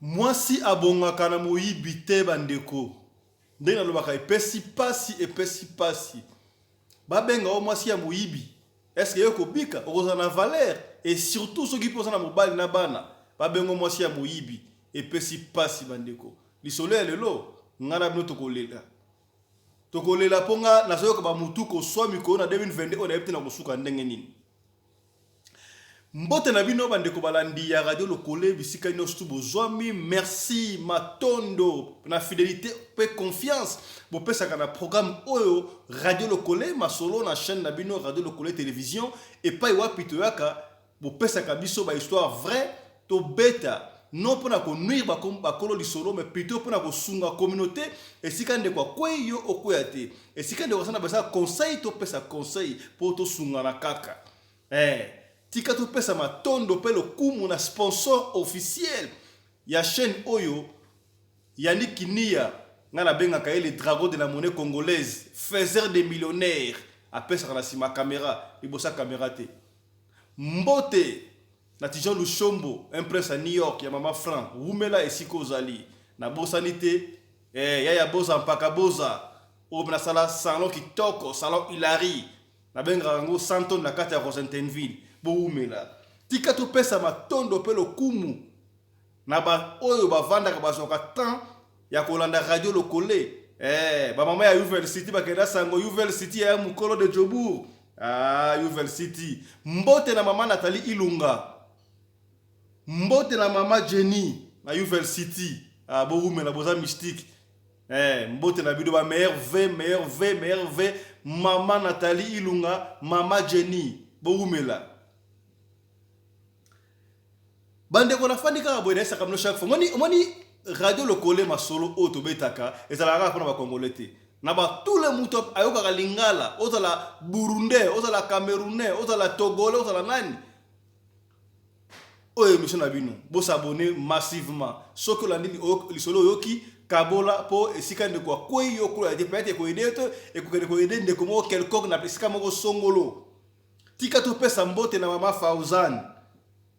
Mwasi abongaka na moyibi te ba ndeko. Ndenge nalobaka epesi pasi epesi pasi. Babenga yo mwasi ya moyibi est ce que yo okobika? Okozala na valeur? Et surtout soki pe oza na mobali na bana babenga yo mwasi ya moyibi epesi pasi ba ndeko. Lisolo ya lelo nga na bino tokolela. Tokolela po nga nazoyoka ba mutu koswa mikolo na 2022 oyo nayebi te nakosuka ndenge nini. Mbote na bino ba ndeko balandi ya Radio Lokole bisika nionso tout bozwami. Merci, matondo na fidelite pe confiance bopesaka na programme oyo Radio Lokole masolo na chaîne na bino Radio Lokole Television epai wapi toyaka bopesaka biso ba histoire vraie tobeta non pona ko nuire bakolo lisolo mais plutôt pona kosunga communauté esika ndeko akwei yo okweya te esika ndeko aza na besoin ya conseil topesa conseil po tosungana kaka eh tika topesa matondo pe lokumu na sponsor officiel ya chaîne oyo Yannick Kinia nga nabengaka ye le dragon de la monnaie congolaise faiseur des millionnaires apesaka na sima camera liboso ya camera te mbote Na Tijan Lushombo un prince ya New York ya mama Franc wumela esika ozali nabosani te eh yaya Boza mpaka Boza oyo pe nasala salon kitoko salon Hilary nabengaka yango Santon na kati ya Rosentenville bowumela tika topesa matondo pe lokumu na ba oyo bavandaka bazwaka temps ya kolanda radio lokole eh ba mama ya Yuvel City bakenda sango Yuvel City ya mukolo de Jobourg ah Yuvel City mbote na mama Nathalie Ilunga mbote na mama Jenny na Yuvel City ah bowumela boza mystique eh mbote na bino ba meilleur v meilleur v meilleur v mama Nathalie Ilunga mama Jenny bowumela Bandeko nafandi kaka boye nayesaka bino chaque fois omoni omoni radio lokole masolo oyo tobetaka ezalaka kaka mpona bacongolais te na ba tous les moto ayokaka lingala ozala burundais ozala camerounais ozala togolais ozala nani oyo émission na bino bosabone massivement soki olandi lisolo oyoki kabola mpo esika ndeko akwei yo okola te peut-être ekoyede yo te ekokende koyede ndeko moko quelconque na esika moko songolo Tika topesa mbote na mama Fauzan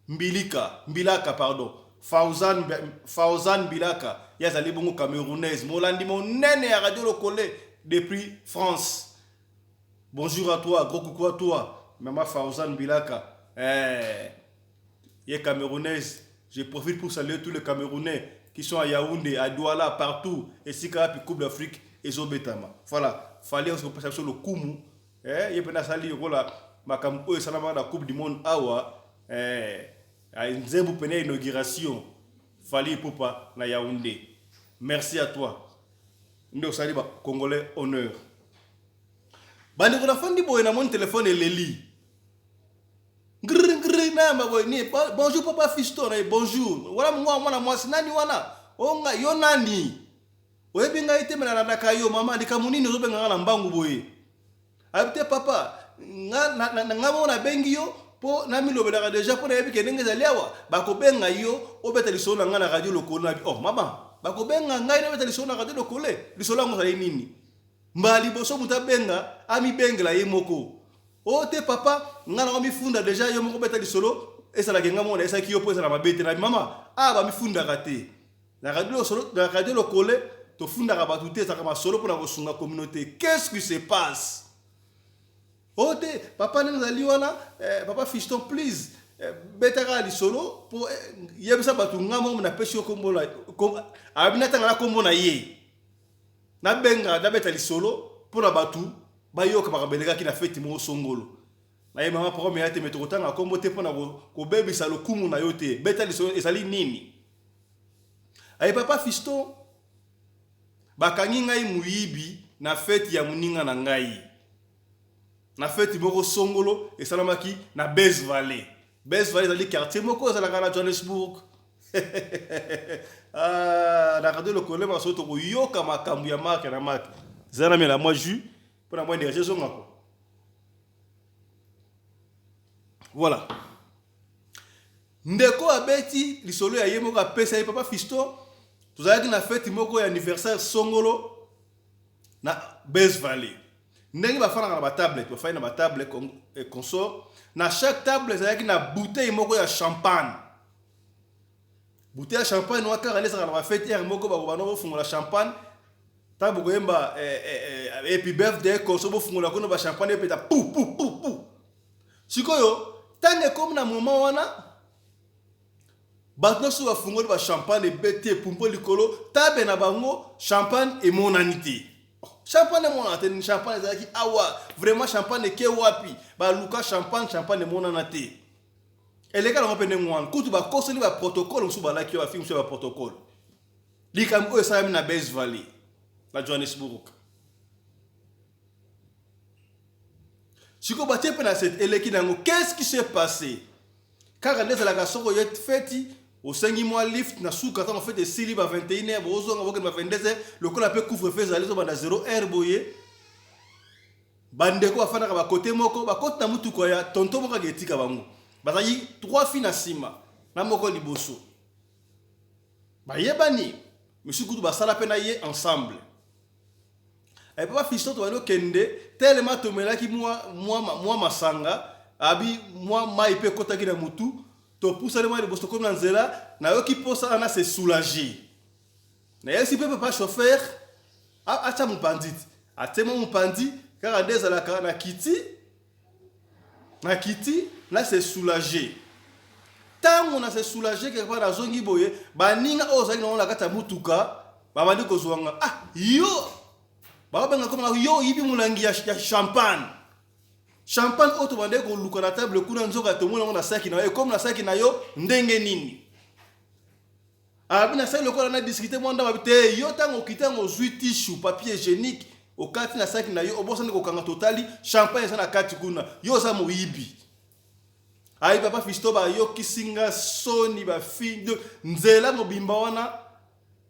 Mbilika, Mbilaka pardon, Fauzan, Fauzan Mbilaka, ye azali bongo Camerounaise, molandi monene ya Radio Lokole depuis France. Bonjour à toi, gros coucou à toi, mama Fauzan Mbilaka. Eh, ye Camerounaise, je profite pour saluer tous les Camerounais qui sont à Yaoundé, à Douala, partout, esika wapi Coupe d'Afrique ezobetama. Voilà, fallait osopesa biso lokumu Eh, ye pena asali lokola makambo oyo esalamaka na Coupe du monde awa eh, nzembo pena inauguration Fally Ipupa na Yaoundé. Merci à toi. Nde osali ba Congolais honneur. Bandeko nafandi boye namoni telefone eleli. Ngri ngri nayamba boye ni bonjour papa Fiston na bonjour. Wana mwana mwana mwasi nani wana? Onga yo nani? Oyebi ngai te me nalandaka yo mama likambo nini ozobenga ngai na mbangu boye ayebi te papa nga na, moko nabengi yo mpo namilobelaka deja mpo nayebi ke ndenge ezali awa bakobenga yo obeta lisolo na ngai na radio lokole na oh mama bakobenga ngai nabeta lisolo na radio lokole lisolo yango ezali nini mbala liboso moto abenga amibengela ye moko o oh, te papa ngai nango mifunda deja yo moko beta lisolo ezalaka ngai moko nayesaki yo mpo ezala mabe te na mama awa bamifundaka te Na radio solo, na radio lokole tofundaka bato te, ezalaka masolo mpona kosunga communauté. Qu'est-ce qui se passe? Oh te, papa ndenge ezali wana, eh, papa Fiston please eh, beta kaka lisolo mpo eh, yebisa bato nga moko napesi yo kombo na ayebi natanga na kombo na ye nabenga nabeta lisolo mpo na bato bayoka makambo elekaki na feti moko songolo na ye mama problème ya te me tokotanga kombo te mpo na kobebisa lokumu na yo te beta lisolo ezali nini Aye papa Fiston, bakangi ngai moyibi na feti ya moninga na ngai. Na feti moko songolo esalamaki na Base Valley. Base Valley ezali quartier moko ezalaka na Johannesburg. ah, na radio lokole maso tokoyoka makambo ya marke na marke. Zala namela mwa jus mpo na mwa energie ezongako. Voilà. Ndeko abeti lisolo ya ye moko apesa ye papa Fiston tozalaki na feti moko ya anniversaire songolo na Base Valley ndenge bafandaka na batable bafandi na batable eh, consort na chaque table ezalaki na bouteille moko ya champagne. Bouteille ya champagne wana kaka nde ezalaka na bafete heure moko bakobanda bofungola champagne ntango bokoyemba eh, eh, eh, happy birthday konso bofungola kuna bachampagne epeta pu pu pu pu. Sikoyo ntango ekomi na moment wana bato nyonso bafungoli bachampagne ebeti epumpo likolo tabe na bango champagne emonani te. Oh, champagne emonana te, champagne ezalaki awa vraiment, champagne eke wapi? Baluka champagne, champagne emonana te. Eleka nango mpe ndenge wana kutu bakoseli baprotocole mosusu balaki yo bafilme mosusu ya baprotocole. Likambo oyo esalami na Base Valley na Johannesburg sikoyo batie mpe na set eleki na yango. Qu'est-ce qui s'est passé? Kaka nde ezalaka soki oye feti osengi mwa lift na suka ntango fete esili ba 21 heure bozonga bokende ba 22 heure lokola mpe couvre feu ezali ezobanda 0 heure boye bandeko bafandaka bakote moko bakoti na motuka ya tonto moko ake etika bango bazalaki 3 filles na nsima na moko liboso bayebani misusu kutu basala mpe na ye ensemble. Epa bafiston tobandi okende telema tomelaki mwa, mwa, mwa masanga abi mwa mai mpe ekotaki na motu topusani mwa liboso tokomi na nzela nayoki mposa wana se soulager nayebisi mpe papa chauffeur atya mopanzi ti atie mwa mopanzi kaka nde ezalaka na kiti na kiti na se soulager. Ntango na se soulager quelque part nazongi boye baninga oyo ozalaki nango na kati ya motuka babandi kozwa nga ah yo bakobenga koma yo oyibi molangi ya, ya champagne champagne oyo tobandaki koluka na table kuna nzoka tomoni yango na saki na yo ekomi na saki na yo ndenge nini? Abi nasali lokola na discute mwa ndambo te yo ntango okiti yango ozwi tissu papier hygiénique okati na saki na yo obosani kokanga totali champagne eza na kati kuna yo oza moyibi. Ayi papa Fisto bayokisi nga soni bafingi nzela mobimba wana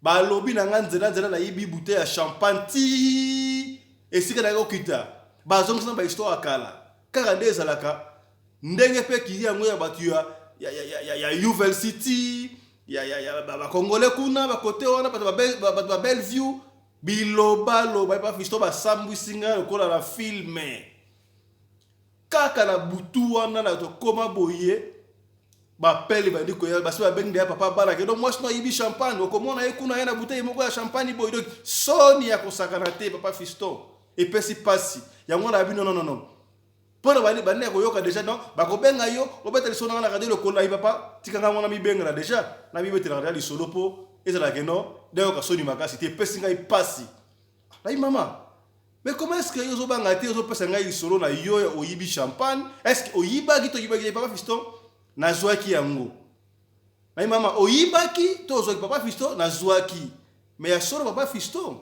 balobi na nga nzela nzela nayibi bouteille ya champagne ti esika nayaki kokita bazongisa na bahistoire ya kala kaka nde ezalaka ndenge mpe kiri yango ya bato ya, ya, ya, ya, ya, ya Yuvel City ya, ya, ya bakongole kuna bakote wana bato ba Bellevue bilobaloba epa Fisto basambwisi ngai lokola na filme kaka na butu wana na tokoma boye bapele bandi koya basi babengi deya papa bana ke donc mwasi no ayibi champagne okomona ye kuna ye na bouteille moko ya champagne boye donc soni ya kosakana te papa Fiston epesi pasi yango na bino non non non mpo na bandi bandi ya koyoka deja donc bakobenga yo obeta lisolo nanga na radio lokola ye papa tika ngai wana mibengela deja na mibetelaka deja lisolo mpo ezalaka ke non nayoka soni makasi te epesi ngai pasi nayi mama. Mais comment est-ce que yo ozobanga te ozopesa ngai lisolo na yo ya oyibi champagne? Est-ce que oyibaki to oyibaki te papa Fiston? Nazwaki yango. Nayi mama oyibaki to ozwaki papa Fiston? Nazwaki. Mais ya solo papa Fiston,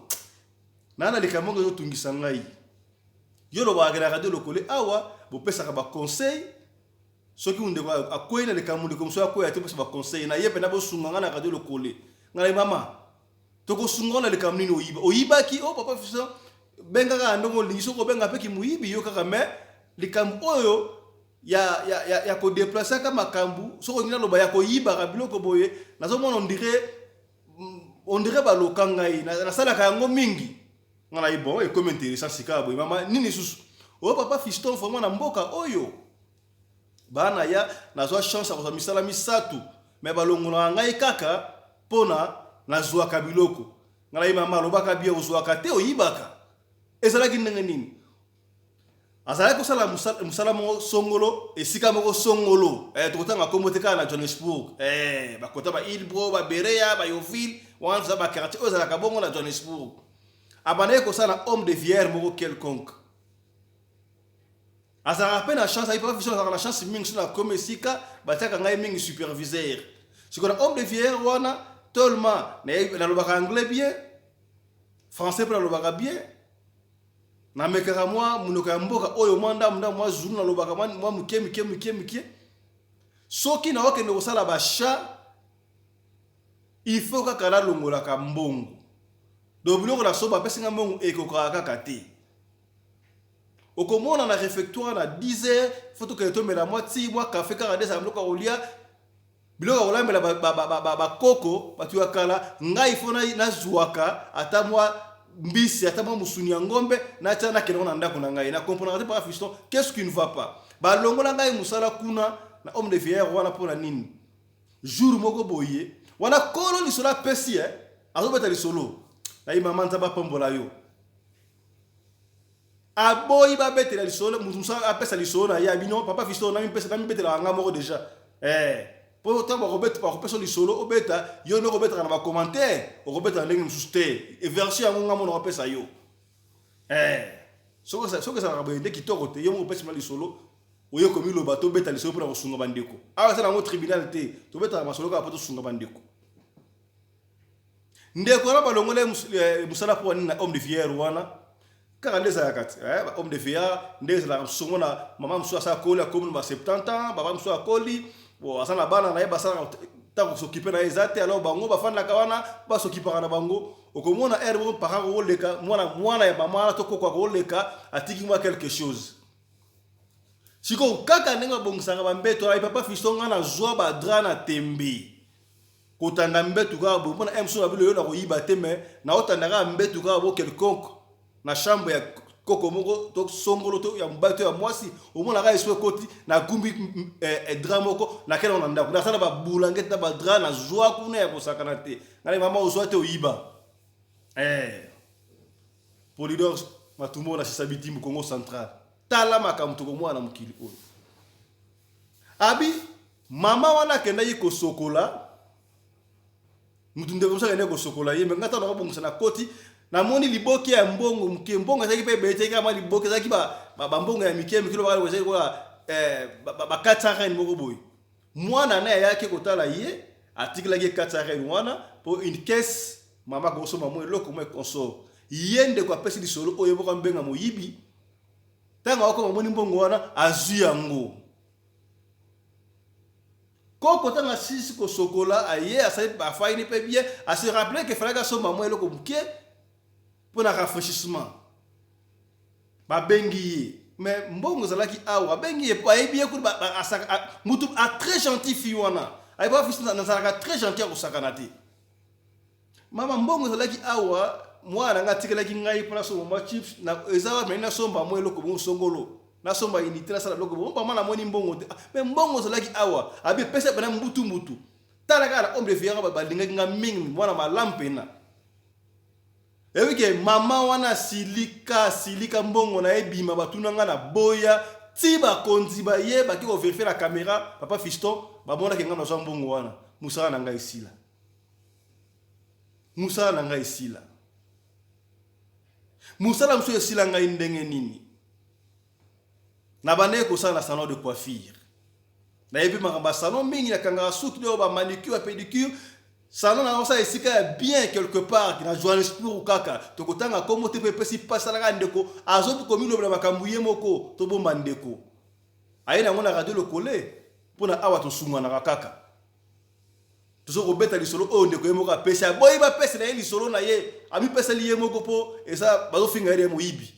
naa na likambo moko ezotungisa ngai. Yo olobaka na radio lokole awa bopesaka ba conseil soki ndeko akwei na likambo ndeko mosusu akweya te opesa ba conseil na ye mpena bosunga ngai na radio lokole. Ngai mama tokosunga na likambo nini oyiba oyibaki o oh, papa Fiston benga kaka ndenge olingi soki obenga mpe kimoyibi yo kaka mais likambo oyo ya, ya, ya, ya kodeplasaka makambo soki olingi naloba ya koyibaka biloko boye nazomona ondire baloka ngai nasalaka yango mingi. Ngai nayi bon ekomi intéressant sika boye mama nini susu oyo oh, papa Fiston vraiment na mboka oyo bana ya nazwa chance ya kozwa misala misato me balongolaka ngai kaka mpona nazwaka biloko. Ngai nayi mama alobaka bien ozwaka te oyibaka ezalaki ndenge nini? Azalaki kosala mosala moko songolo esika moko songolo eh, tokotanga nkombo te kaka na Johannesburg eh, bakota ba Hillbrow ba Berea ba Yeoville wana toza ba quartier oyo ezalaka bongo na Johannesburg. Abandaki kosala homme de vieillard moko quelconque azalaka mpe na chance ayi papa biso azalaka na chance mingi so nakomi esika batiaka ngai mingi superviseur sikoyo na homme de vieillard wana tellement nalobaka anglais bien français mpe nalobaka bien namekaka mwa monoko ya mboka oyo mwa ndambo ndambo mwa zulu nalobaka mwa moke moke moke moke soki naokende kosala bachat il faut kaka nalongolaka mbongo donc biloko na so bapesi nga mbongo ekokaka kaka te. Okomona na refectoire na 10 heures faut tokende tomela mwa ti mwa café kaka nde ezala biloko ya kolia biloko ya kolambela bakoko bato ya kala ngai fo nazwaka ata mwa mbisi ata mwa mosuni ya ngombe natya nakende ngo na ndako na ngai. Na comprendra te papa Fiston qu'est-ce qui ne va pas? Balongola ngai mosala kuna na homme de vieillard wana mpo na nini? Jour moko boye Wana kolo lisolo apesi eh, azobeta lisolo. Nayi mama Nzambe apambola yo. Aboyi babetela lisolo, mutu mosusu apesa lisolo na ye abino papa Fiston namipesa namibetelaka nga moko deja. Eh, po ntango bakobeta bakopesa lisolo obeta yo nde okobetaka na ba commentaire, okobeta na ndenge mosusu te. E version yango nga mona opesa yo. Eh, soki ezalaka boye nde kitoko te, yo moko opesi ma lisolo oye komiloba tobeta lisolo mpona kosunga bandeko. Awa eza nango tribunal te, tobetaka masolo kaka mpo tosunga bandeko. Ndeko wana balongola ye eh, mosala mpo nini na homme de fier wana kaka nde ezalaka ti eh, homme de fier nde ezalaka mosusu omona mama mosusu asa akoli akomi na ba 70 ans, baba mosusu akoli bon aza na bana na ye basalaka ntango kosokipe na ye eza te, alors bango bafandaka wana basokipaka na bango. Okomona heure moko parent akoleka mwana mwana ya mama wana to koko akoleka atiki mwa quelque chose. Sikoyo kaka ndenge babongisaka bambeto ayi papa Fiston nga nazwa ba drap na tembe kotanda mbetu kaka boye mpona mso na bilo yo nakoyiba te mais naotanda kaka mbetu kaka bo quelconque na chambre ya koko moko to songolo to ya mobali to ya mwasi omonaka esprit ekoti nagumbi eh, eh, drap moko nakenda na ndako nasala babulangete na badra nazwa kuna ya kosakana te ngai mama ozwa te oyiba eh. Polidor Matumbo na sisa bitimbu Congo central tala makambo tokomona na mokili oyo abi mama wana akendaki kosokola mutu ndeko mosusu akendaki kosokola ye me ngai ntango nakobongisa na koti namoni liboke ya mbongo moke mbongo ezalaki mpe ebele te kaka mwa liboke ezalaki bambongo ya mike mike lobaka ezalaki lokola eh, ba 400 rand moko boye mwana na ye ayaki kotala ye atikelaki ye 400 rand wana mpo une caisse mama akosomba mwa eloko mwa consort ye ndeko apesi lisolo oyo moko ambenga moyibi ntango akoma amoni mbongo wana azwi yango koko ntango asilisi kosokola aye asali afaini mpe bien ase rappele ke falaki asomba mwa eloko moke mpo na rafraîchissement babengi ye mais mbongo ezalaki awa abengi ye mpo ayebi ye kuna mutu a très gentil fille wana ayebi afisi nazalaka très gentil ya kosakana te mama mbongo ezalaki awa mwana na ngai atikelaki ngai mpo nasomba mwa chips eza wapi nai nasomba mwa eloko bongo songolo nasomba unité nasala biloko bongo mama namoni mbongo te ah, mais mbongo ezalaki awa abi epesa mpena mbutu mbutu tala kaka na homme de vianga balingaki ngai mingi mwana malamu mpena eyebi ke mama wana asilika asilika mbongo na ye bima batuna ngai na boya ti bakonzi baye bake koverifie na kamera papa Fiston bamonaki ngai nazwa mbongo wana mosala na ngai esila mosala na ngai esila mosala mosusu esila ngai ndenge nini nabandaki kosala na salon de coiffure nayebi makambo ya salon mingi nakangaka suki oyo ba manicure ba pédicure salon na osala esika ya bien quelque part na Johannesburg kaka tokotanga kombo te mpe epesi mpasi alaka ndeko azoki komilobela makambo ye moko tobomba ndeko aye nango na radio lokole mpo na awa tosunganaka kaka tozo kobeta lisolo oyo ndeko ye moko apesi aboyi bapesa na ye lisolo na ye amipeseli ye moko mpo eza bazofinga ye moyibi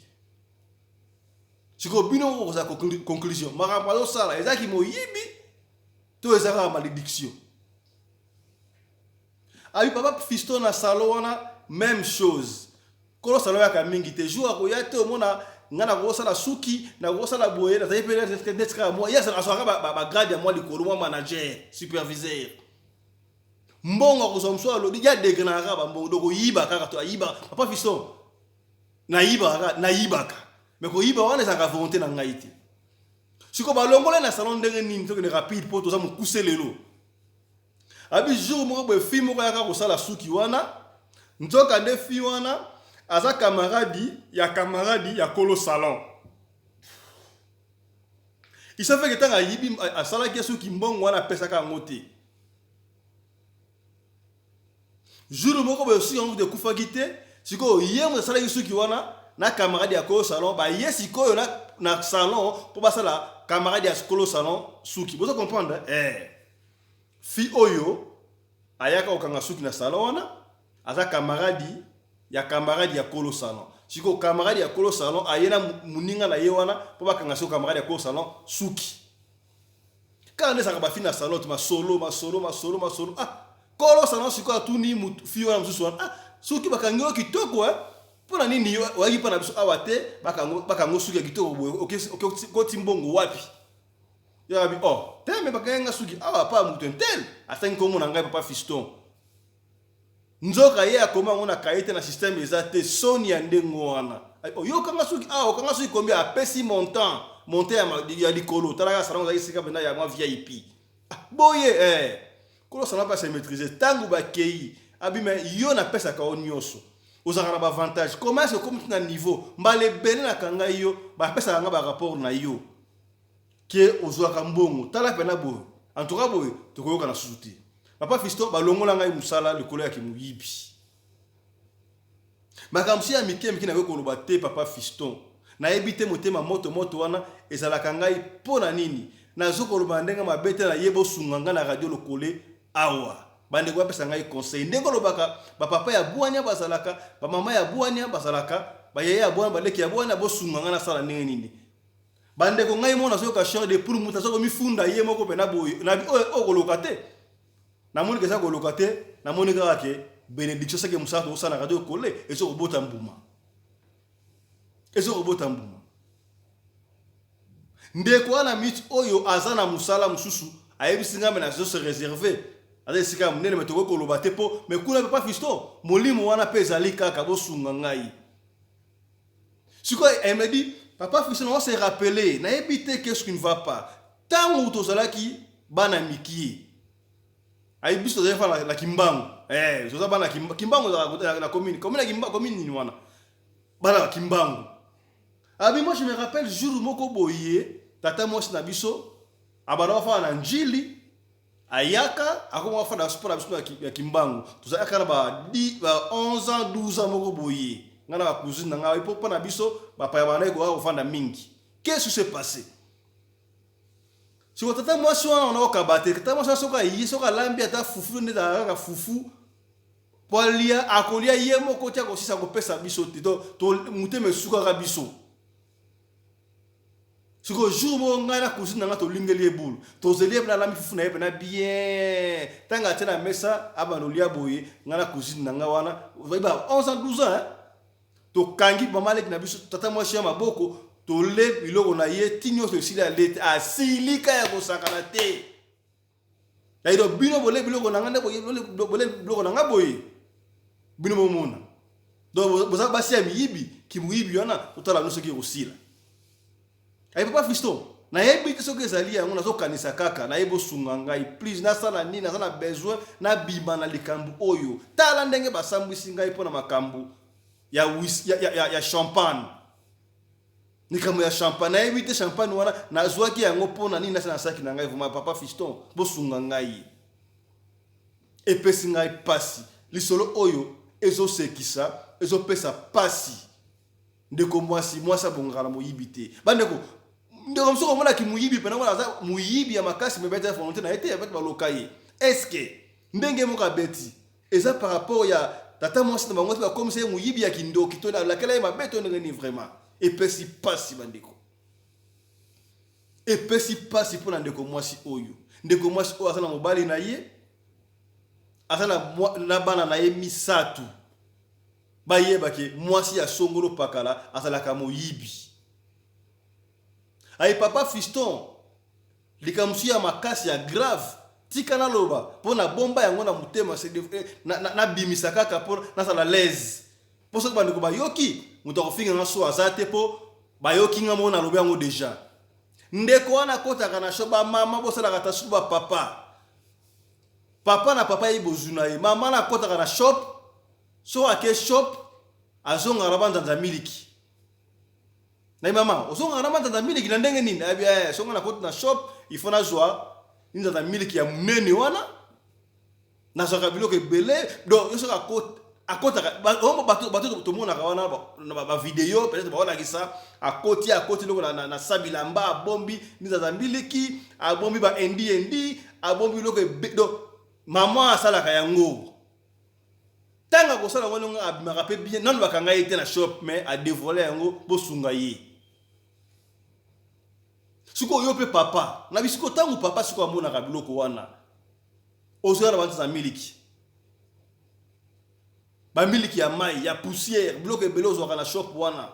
sikoyo bino okozala conclusion makambo azosala ezalaki moyibi to eza kaka malédiction abi papa Fiston na salon wana même chose kolo salon yaka mingi te jour akoya te omona nga nakosala suki nakosala boye nazali mpe neti kaka mwa ye azwaka bagrade ya mwa likolo mwa manager superviseur mbongo akozwa mosusu alobi ya degre na kaka bambongo donc oyiba kaka to ayiba papa Fiston nayibaka kaka nayibaka mais koyiba wana ezalaka volonté na ngai te sikoyo balongola na salon ndenge nini tokende rapide mpo toza mokuse lelo abi jour moko boye fille moko ayaka kosala suki wana nzoka nde fille wana aza camarade ya camarade ya kolo salon il se fait que ntango ayibi asalaki suki mbongo wana apesaka yango te jour moko boye suki yango ekufaki te sikoyo ye moto asalaki suki wana na camarade ya kolo salon baye sikoyo na, na salon mpo basala camarade ya kolo salon suki bozo comprendre eh. Fille oyo ayaka kokanga suki na salon wana aza camarade ya camarade ya kolo salon sikoyo camarade ya kolo salon aye na moninga na ye wana mpo bakanga sikoyo camarade ya kolo salon suki kaka nde ezalaka bafi na salon te masolo masolo masolo masolo ah kolo salon sikoyo atuni fille wana mosusu wana ah soki bakangi yo kitoko eh mpo na nini yo oyaki mpa na biso awa te bakango suki ya kitoko boye okoti mbongo wapi yo abi oh te me bakangi nga suki awa pa moto intel asangi nkombo na ngai papa Fiston. Nzoka ye akoma yango na cahier te, na système eza te. Soni ya ndenge wana. Oyokanga soki awa okanga soki combien apesi montant, montant ya likolo. Talaka salon ozalaki esika mpenza ya mwa VIP. Ah, boye eh. Kolo salon mpe ase maîtriser. Ntango bakei abima, yo napesaka yo nyonso, ozalaka na baavantage. Comment est-ce okomi na niveau mbala ebele nakanga yo, bapesaka nga barapport na yo ke ozwaka mbongo. Tala mpena boye, en tout cas boye tokoyoka na susu te. Papa Fiston, balongola ngai mosala likolo ya kimoyibi. Makambo si ya mike mike nakoki koloba te. Papa Fiston, nayebi te motema moto moto wana ezalaka ngai mpo na nini. Nazokoloba na ndenge mabe te, nayebi osunga ngai na Radio Lokole awa. Bandeko bapesa ngai conseil ndenge olobaka, bapapa ya bwania bazalaka, bamama ya bwania bazalaka, bayaya ya bwania, baleki ya bwania, bosunga ngai nasala ndenge nini. Bandeko, ngai moko nazoyoka chair de poule. Moto aza komifunda ye moko mpena boye, oyo okoloka te. Namoni ke eza koloka te, namoni kaka ke bénédiction seke mosala tokosala na Radio Lokole eza kobota mbuma, eza kobota mbuma. Ndeko wana miti oyo aza na mosala mosusu, ayebisi ngai, me nazo se réserve, aza esika ya monene, me tokoki koloba te mpo me kuna. Papa Fiston, molimo wana mpe ezali kaka. Bosunga ngai. Sikoyo elle me dit: "Papa Fiston, on s'est rappelé, nayebi te qu'est-ce qui ne va pas. Ntango tozalaki bana mikie, ayi biso tozali fa na Kimbangu, toza bana Kimbangu na commune ya commune nini wana, bana ya Kimbangu." Abi: "Moi, je me rappelle jour moko boye, tata mwasi na biso abanda bafana na Njili, ayaka akoma bafanda mpo na biso ya Kimbangu. Tozalaka na ba 11 ans, 12 ans moko boye, ngai na bacousine na ngai, mpo na biso bapaya bandaki koyaka kofanda mingi. Qu'est-ce qui s'est passé? Siko tata mwasi wana wana okaba te. Tata mwasi wana soki aye, soki alambi ata fufu, nde ezalaka kaka fufu po alia, akolia ye moko ti akosisa, kopesa biso te. To motema esukaka biso. Sikoyo jour moko, ngai na cousine na ngai tolingeli ye bulu, tozeli ye mpena, alambi fufu na ye mpena bien. Ntango atie na mesa, abanda olia boye, ngai na cousine na ngai wana ba 11 ans, 12 ans, tokangi mama leki na biso, tata mwasi ya maboko, tole biloko na ye ti nyonso esili. Ale te, asilika ya kosakana te. Yayido bino bole biloko na ngai nde bole biloko na ngai boye, bino bomona. Donc boza basi ya miyibi, kimoyibi wana totala bino soki ekosila." Ayi: "Papa Fiston, nayebi te soki ezali yango, nazokanisa kaka. Nayebi osunga ngai, please. Nasala nini? Naza na besoin nabima na likambo oyo. Tala ndenge basambwisi ngai mpo na makambo ya champagne, likambo ya champagne. Nayebi te champagne wana nazwaki yango mpo na nini, nasi nasalaki na ngai. Vraiment, papa Fiston, bosunga ngai, epesi ngai pasi." Lisolo oyo ezosekisa, ezopesa pasi. Ndeko mwasi, mwasi abongaka na moyibi te. Bandeko, ndeko mosuku omonaki moyibi mpena wana aza moyibi ya makasi, me beti volonté na ye te, beti baloka ye. Est-ce ndenge moko abeti eza par rapport ya tata mwasi na bango te, bakomisa ye moyibi ya kindoki to alakela ye mabe to ndenge nini? Vraiment epesi pasi, bandeko, epesi pasi mpo na ndeko mwasi oyo. Ndeko mwasi oyo aza na mobali na ye, aza na bana na ye misato. Bayebake mwasi ya songolo pakala azalaka moyibi. Aye: "Papa Fiston, likambo mosusu ya makasi ya grave, tika naloba mpo na bomba yango na motema, nabimisa kaka mpo nazala l'aise, mpo soki bandeko bayoki, moto akofinga nga so aza te, mpo bayoki nga moko nalobi yango déjà. Ndeko wana akotaka na shop. Bamama bosalaka ta susu, bapapa, papa na papa ye bozwi na ye. Mama na akotaka na shop, so ake shop, azongaka na banzanza miliki na ye. Mama, ozongaka na banzanza miliki na ndenge nini?" Abi: "Songo nakoti na shop, il faut nazwa nzanza miliki ya monene wana, nazwaka biloko ebele." Donc yo soki akotaka, bato tomonaka wana na bavideo, peut-être baolakisa akoti eloko na sa bilamba, abombi nzanza miliki, abombi ba endi endi, abombi biloko. Donc mama asalaka yango. Ntango akosala yango ndenge abimaka mpe bien, nano bakanga ye te na shop, mais adévoile yango. Bosunga ye. Sikoyo yo mpe papa na bisiko, ntango papa sikoyo amonaka biloko wana, ozoya na banzanza miliki, bamiliki ya mai ya poussière, biloko ebele ozwaka na shop wana,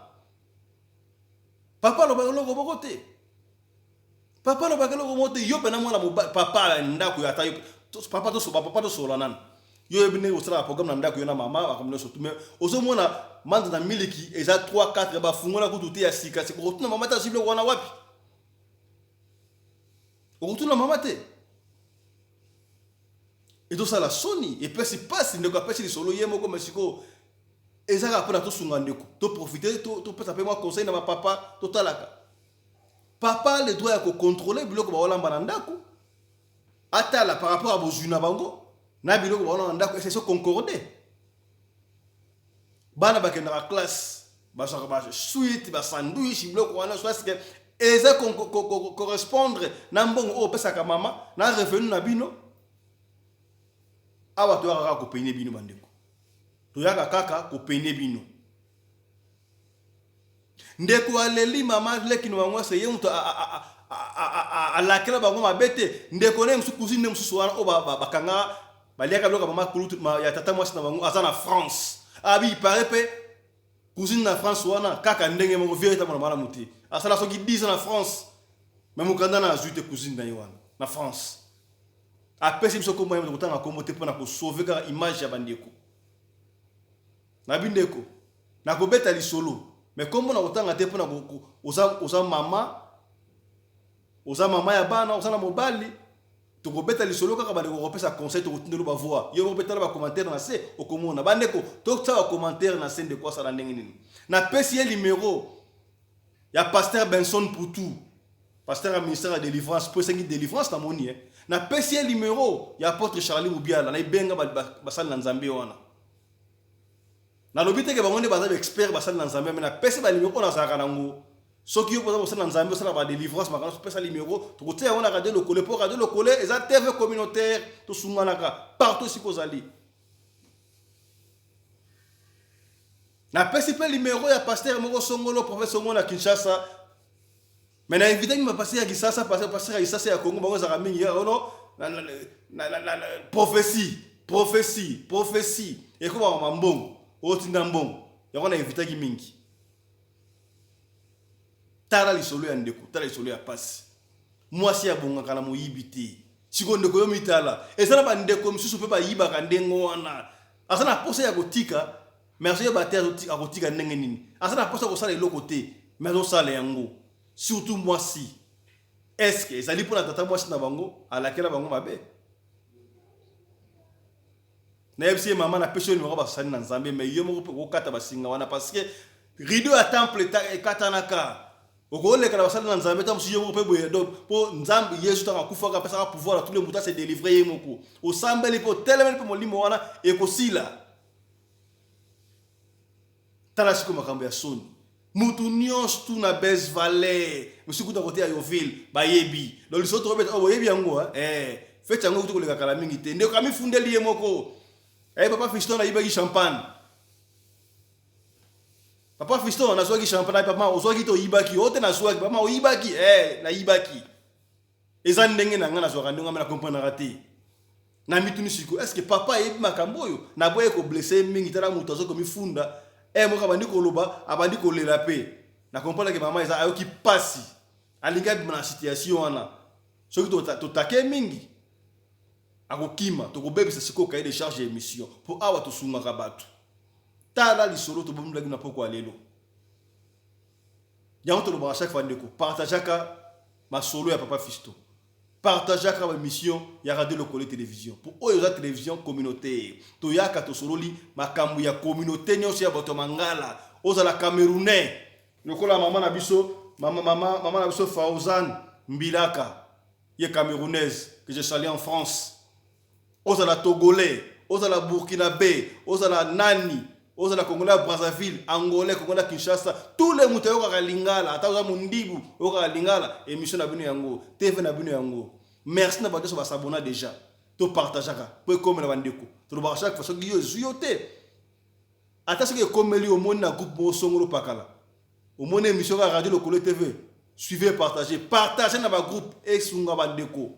papa alobaka eloko moko te. Papa alobaka eloko moko te. Yo mpena mwana mobali, papa ya ndako, ata yo papa, papa tosola nanu. Yo oyebi ndenge osalaka programme na ndako yo na mama makambo nyonso tu, mais ozomona manza na miliki eza 3 4 bafungola kutu te ya sika sika. Okotuna mama te azwi biloko wana wapi? Okotuna mama te. Ezosala soni, epesi mpasi. Ndeko apesi lisolo ye moko, mais sikoyo eza kaka mpona tosunga ndeko, toprofite topesa mpe mwa conseil na bapapa. Totalaka papa le droit ya kocontrôler biloko baolamba na ndako, atala par rapport à bozwi na bango na biloko baolamba na ndako, ese concorde. Bana bakendaka classe, bazwaka basuite, basandwich, biloko wana so eske eza correspondre na mbongo oyo opesaka mama na revenu na bino? Awa toyaka kaka kopene bino bandeko, toyaka kaka kopene bino. Ndeko aleli mama leki na bango ase ye moto alakela bango mabe te. Ndeko ne mosusu, cousine ne mosusu wana oyo bakanga baliaka biloko ya mama kulutu ya tata mwasi na bango, aza na France. Abi pare mpe cousine na France wana kaka ndenge moko vie etambola malamu te. Asala soki 10 ans na France, mais mokanda na azwi te. Cousine na ye wana na France apesi biso kombo ye, kotanga kombo te mpona kosauver kaka image ya bandeko na bindeko. Nakobeta lisolo, mais kombo na kotanga te mpona oza mama, oza mama ya bana, oza na mobali. Tokobeta lisolo kaka, bandeko kopesa conseil, tokotindelo bavoix. Yo moko betala bacommentaire na se, okomona bandeko totia bacommentaire na se. Ndeko asala ndenge nini? Napesi ye numero ya pasteur Benson Putu, pasteur ya ministère ya délivrance, mpo esengi délivrance. Namoni ye, napesi ye numero ya apôtre Charlie Mubiala. Nayebenga basali na Nzambe wana. Nalobi teke bango nde baza baexpert basali na Nzambe, mais napesi banumero oyo nazalaka nango. Soki yo mpoza kosala na Nzambe, osala badélivrance, makambo, topesa numero, tokotia yango na Radio Lokole, mpo Radio Lokole eza TV communautaire, tosunganaka partout esika ozali. Napesi mpe numero ya pasteur moko songolo, prophète songolo na Kinshasa, mais na invitaki bapasteur ya Kisasa, pasteur ya Kisasa, ya Congo. Bango ezalaka mingi ono prophétie, prophétie, prophétie, ekomaka mambongo, otinda mbongo yango. Na invitaki mingi. Tala lisolo ya ndeko, tala lisolo ya pasi. Mwasi abongaka na moyibi te. Sikoyo ndeko, yo mitala, eza na bandeko misusu mpe bayibaka ndenge wana. Aza na posa ya kotika, mais azoyeba te akotika ndenge nini. Aza na posa ya kosala eloko te, mais azosala yango. Surtout mwasi, est-ce ezali mpona tata mwasi na bango alakela bango mabe? Nayebisi ye: mama, napesi yo nimero basali na Nzambe, mais yo moko mpe okokata basinga wana, parce que rideau ya temple ekatanaka. Okoleka na basali na Nzambe ta mosusu, yo moko mpe boye. Donc mpo Nzambe Yesu ntango akufaka, apesaka pouvoir na tous les moto ase délivre. Ye moko osambeli mpe otelemeli mpe molimo wana ekosila. Tala sikoyo makambo ya soni. Mutu nyonso tu na Base Valley, mosusu kuta kote ya Yoville, bayebi. Donc lisolo tokobeta oyo boyebi yango. Feti yango kutu koleka kala mingi te. Ndeko amifundeli ye moko: papa Fiston, nayibaki champagne. Papa Fiston, nazwaki champagne. Papa, ozwaki te, oyibaki. O te, nazwaki. Papa, oyibaki. Nayibaki, eza ndenge na ngai, nazwaka ndenge ame nakomprenaka te. Na mituni sikoyo: est ce que papa ayebi makambo oyo? Naboye koblesser mingi. Tala moto aza komifunda moko, abandi koloba, abandi kolela mpe na comprendre ke mama eza ayoki pasi, alingi abima na situation wana. Soki totake mingi, akokima, tokobebisa sikoyo cahier de charge ya émission, mpo awa tosungaka bato. Tala lisolo tobombilaki na poko ya lelo. Yango tolobaka chaque fois: ndeko, partageaka masolo ya papa Fisto, partageaka baémission ya Radio Lokole Télévision, mpo oyo eza télévision communautaire. Toyaka, tosololi makambo ya communauté nyonso ya bato ya Mangala. Ozala Camerounais lokola mama na biso, mama na biso Fauzan Mbilaka, ye Camerounaise que je salue en France, ozala Togolais, ozala Burkinabé, ozala nani, ozala Congolais ya Brazzaville, Angolais, Congolais ya Kinshasa, tous les moto ayokaka lingala, ata oza mondibu oyokaka lingala, émission na bino yango, TV na bino yango. Merci na bato nyonso basabona déjà. Topartageaka mpo ekomela bandeko. Tolobaka chaque fois: soki yo ezwi yo te, ata soki ekomeli, omoni na groupe moko songolo pakala, omoni émission kaka Radio Lokolo TV, suivez, partagez, partagez na bagroupe, esunga bandeko.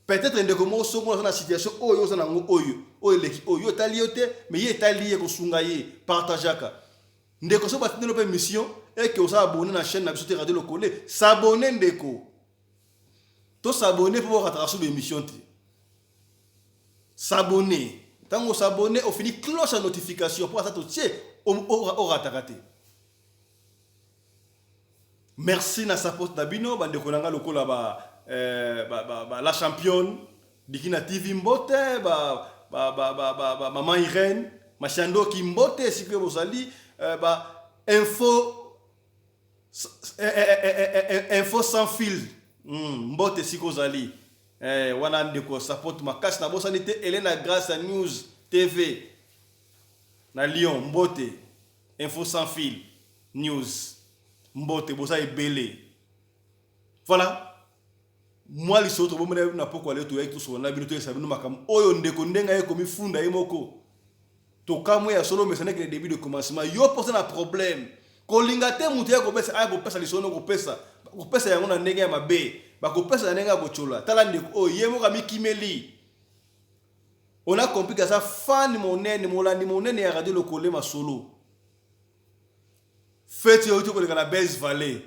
Peut-être ndeko moko songolo aza na situation oyo oza nango, oyo oyo eleki, oyo etali yo te, mais ye etali ye, kosunga ye. Partageaka, ndeko. Soki batindeli mpe mission eke oza abonné na chaîne na biso te, Radio Lokole, s'abonne ndeko, tosabonne mpo bokataka so baémission te. S'abonne. Ntango os'abonner, ofini cloche ya notification mpo ata totie, orataka te. Merci na support na bino, bandeko na nga, lokola ba la championne Dikina TV, mbote ba mama Irène Mashandoki, mbote esika bozali, ba info sans fil, mbote esika ozali wana, ndeko, support makasi. Nabosani te Elena Grace News TV na Lyon, mbote. Info sans fil News, mbote. Boza ebele. Voilà mwa lisolo tobomela bino na pokwa lelo. Toyaki tosolola na bino, toyesa bino makambo oyo ndeko ndenge aye komifunda ye moko. Tokamwe ya solo mesaneke le début de commencement. Yo mposa na problème, kolinga te moto ya kopesa, aya kopesa lisolo, kopesa, kopesa yango na ndenge ya mabe, bakopesa na ndenge ya kotyola. Tala ndeko oyo, ye moko amikimeli. On a compris que aza fan monene, molandi monene ya Radio Lokole Masolo. Feti oyo tokoleka na Base Valley,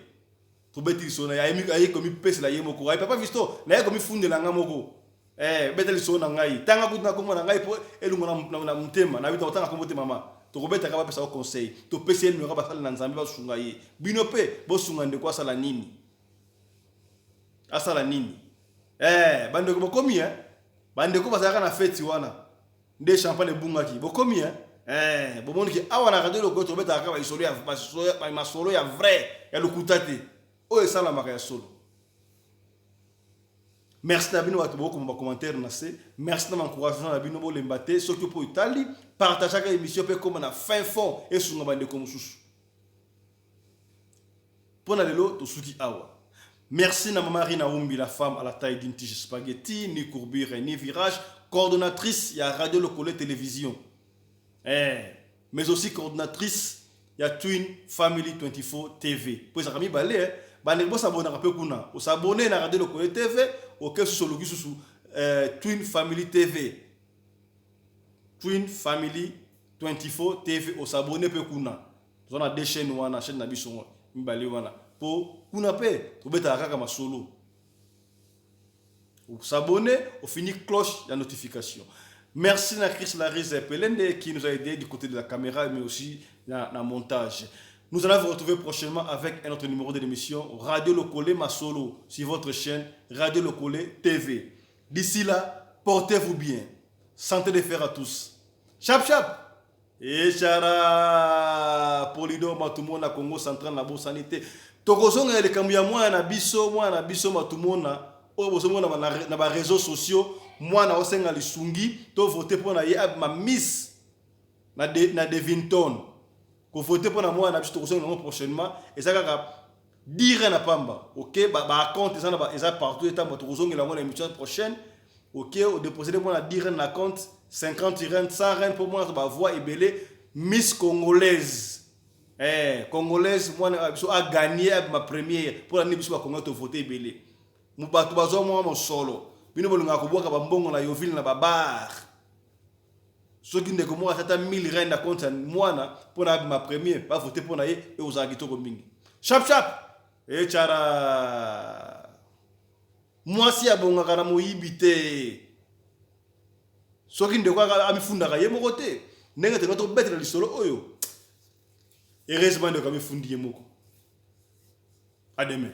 tobeti lisolo na ye, aye komipesela ye moko. Aye: "Papa Visto, naye komifundela nga moko. Beta lisolo na ngai, tanga kutu na kombo na ngai mpo elongo na motema na bito." Otanga kombo te, mama, tokobetaka, bapesa yo conseil. Topesi ye numéro, basala na Nzambe, basunga ye. Bino mpe bosunga ndeko. Asala nini? Asala nini? Bandeko bokomi, bandeko bazalaka na feti wana nde champagne ebungaki. Bokomi, bomoni ke awa na Radio Lokole tobetaka kaka masolo ya vrai, ya lokuta te, oyo esalamaka ya solo. Merci na bino bato bokoma bacommentaire na se. Merci na baencouragement na bino. Bolemba te. Soki mpo etali, partageaka émission mpe ekóma na fin fond, esunga bandeko mosusu. Mpo na lelo tosuki awa. Merci na Mama Rina Umbi, la femme à la taille d'une tige spaghetti, ni courbure ni virage, coordonnatrice ya Radio Lokole Télévision, mais aussi coordonnatrice ya Twin Family 24 TV, po ezalaka mibale. Bandeko, bosabonaka mpe kuna. Os'abonner na Radio Lokole TV, oke susu, oluki susu Twin Family TV, Twin Family 24 TV, os'abonner mpe kuna. Toza na deux chaîne wana, chaîne na biso mibale wana, mpo kuna mpe tobetaka kaka masolo. S'abonner, ofini cloche ya notification. Merci na Chris Larise Pelende qui nous a aidé du côté de la caméra, mais aussi na montage. Nous allons vous retrouver prochainement avec un autre numéro de l'émission Radio Lokole Masolo sur votre chaîne Radio Lokole TV. D'ici là, portez-vous bien. Santé de fer à tous. Chap chap. Echara Polido Matumona, Congo Central, na bosani te. Tokozonga likambo ya mwana na biso, mwana na biso Matumona oyo bozomona na baréseaux sociaux. Mwana osenga lisungi, tovote mpo na ye abima miss na Devinton. Kovote mpo na mwana na biso, tokozonga yango prochainement. Eza kaka dire na pamba. Ok, baacompte eza partout etambo. Tokozongela yango na émission prochaine. Ok, odéposele mwana 10 rand na compte, 50 rand, 100 rand, mpo mwana bavoix ebele, miss congolaise, congolaise, mwana biso agagné, abima première. Mpo na nini? Biso bakongolais tovote ebele, bato bazwa mwa mosolo. Bino bolingaka kobwaka bambongo na Yovile, na babar. Soki ndeko moko atata 1000 rand na compte ya mwana mpo na abima premier, bavote mpo na ye, e ozala kitoko mingi. Chap chap, echara mwasi abongaka na moyibi te. Soki ndeko amifundaka ye moko te ndenge tenga tobetela lisolo oyo, heureusement ndeko amifundi ye moko. À demain.